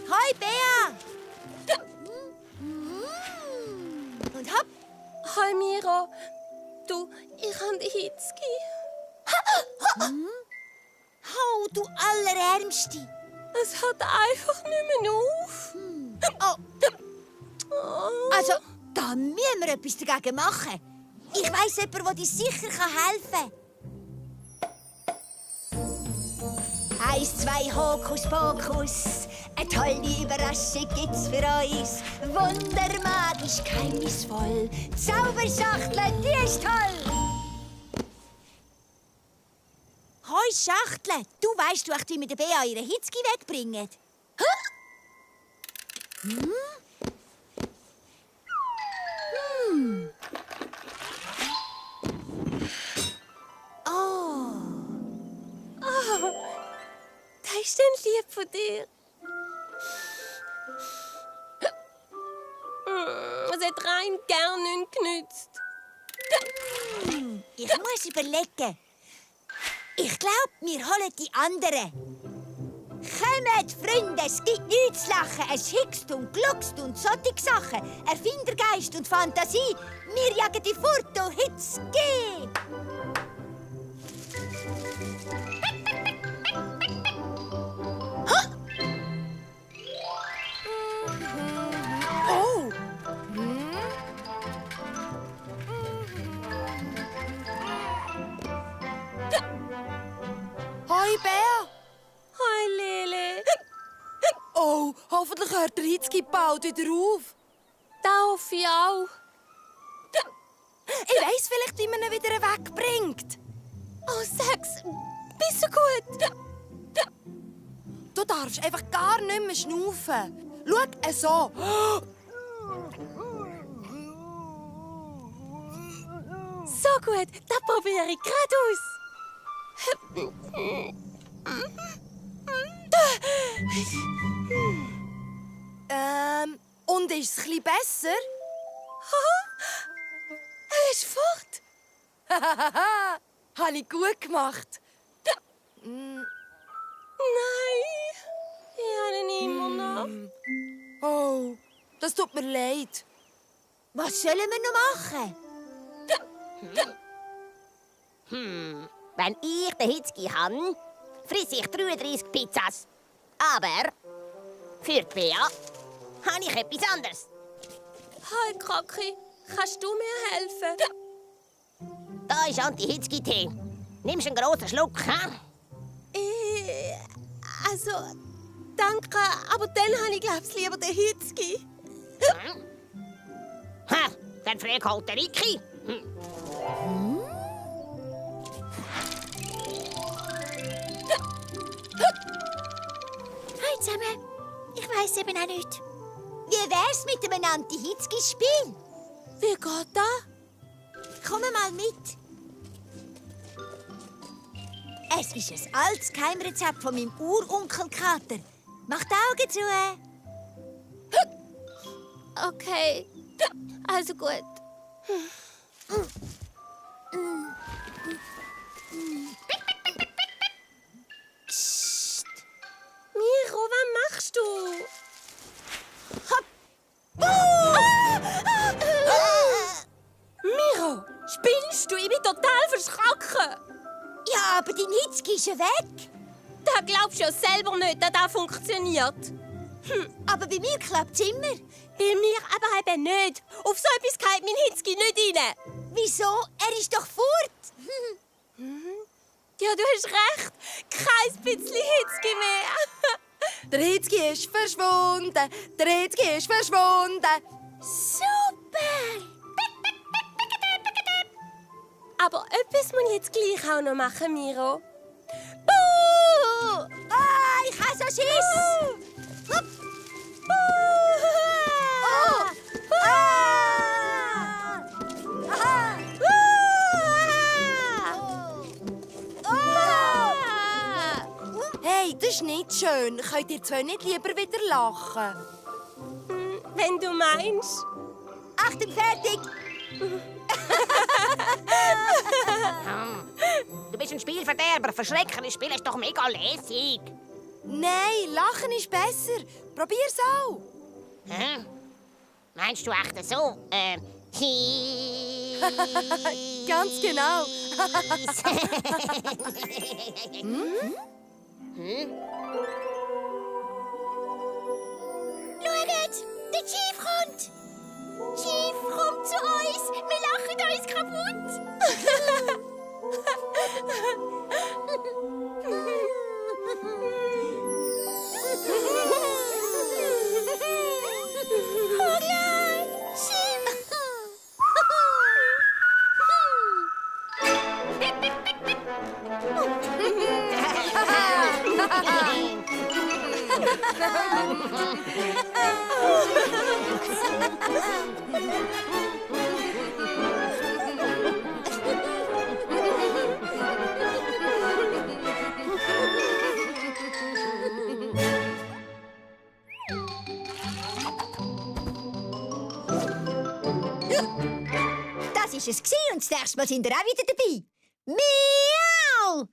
Hoi, Bea! Und hopp! Hi Miro. Du, ich habe die Hitzki. Oh, du Allerärmste! Es hört einfach nicht mehr auf. Oh. Also, da müssen wir etwas dagegen machen. Ich weiss jemanden, der dir sicher helfen kann. 1, 2, Hokus Pokus. Eine tolle Überraschung gibt's für uns. Wundermagisch, geheimnisvoll. Zauberschachtel, die ist toll. Hoi, Schachtel. Du weisst, wie wir der Bea ihre Hitzki wegbringen. Oh. Das ist ein Lieb von dir. Es hat rein gar nichts genützt. Ich muss überlegen. Ich glaube, wir holen die anderen. Kommt, Freunde, es gibt nichts zu lachen. Es hickst und gluckst und solche Sachen. Erfindergeist und Fantasie. Wir jagen die fort und Hitzki. Oh! Hoi, Bea. Hi Lele. Oh, hoffentlich hört der Hitzki bald wieder auf. Da hoffe ich auch. Ich weiss vielleicht, wie man ihn wieder wegbringt. Oh, sag's. Bist du gut? Du darfst einfach gar nicht mehr schnaufen. Schau, so. So gut, das probiere ich gerade aus. Und ist es ein bisschen besser? Er ist fort. Habe ich gut gemacht. Nein, ich habe ihn immer noch. Oh, das tut mir leid. Was sollen wir noch machen? Wenn ich den Hitzki habe, friss ich 33 Pizzas. Aber für die Bea habe ich etwas anderes. Hi Kaki, kannst du mir helfen? Da ist Anti-Hitzki-Tee. Nimmst einen grossen Schluck, hä? Also, danke, aber dann habe ich, glaube ich, lieber den Hitzki. Ha, dann frag halt den Ricky. Hi zusammen. Ich weiss eben auch nicht. Wie wär's mit einem Anti-Hitzki-Spiel? Wie geht das? Komm mal mit. Es ist ein altes Geheimrezept von meinem Uronkel Kater. Mach die Augen zu. Okay, also gut. Psst. Miro, was machst du? Hopp. Miro, spinnst du? Ich bin total verschrocken. Ja, aber dein Hitzki ist ja weg. Da glaubst du ja selber nicht, dass das funktioniert. Aber bei mir klappt's immer. Bei mir aber eben nicht. Auf so etwas geht mein Hitzki nicht rein. Wieso? Er ist doch fort. Ja, du hast recht. Kein bisschen Hitzki mehr. Der Hitzki ist verschwunden. Der Hitzki ist verschwunden. Super. Aber etwas muss ich jetzt gleich auch noch machen, Miro. Buh! Ah, ich habe so Schiss. Hopp. Oh. Ah. Aha. Hey, das ist nicht schön. Könnt ihr zwei nicht lieber wieder lachen? Wenn du meinst. Achtung, fertig. Du bist ein Spielverderber. aber verschrecken ist Spielen ist doch mega lässig. Nein, lachen ist besser. Probier's auch. Hä? Meinst du echt so? Ganz genau. Schaut, der Chief kommt! Chief, komm zu uns! Wir lachen uns kaputt! Hurra! Chief! Das war es und das nächste Mal sind wir auch wieder dabei. Miau!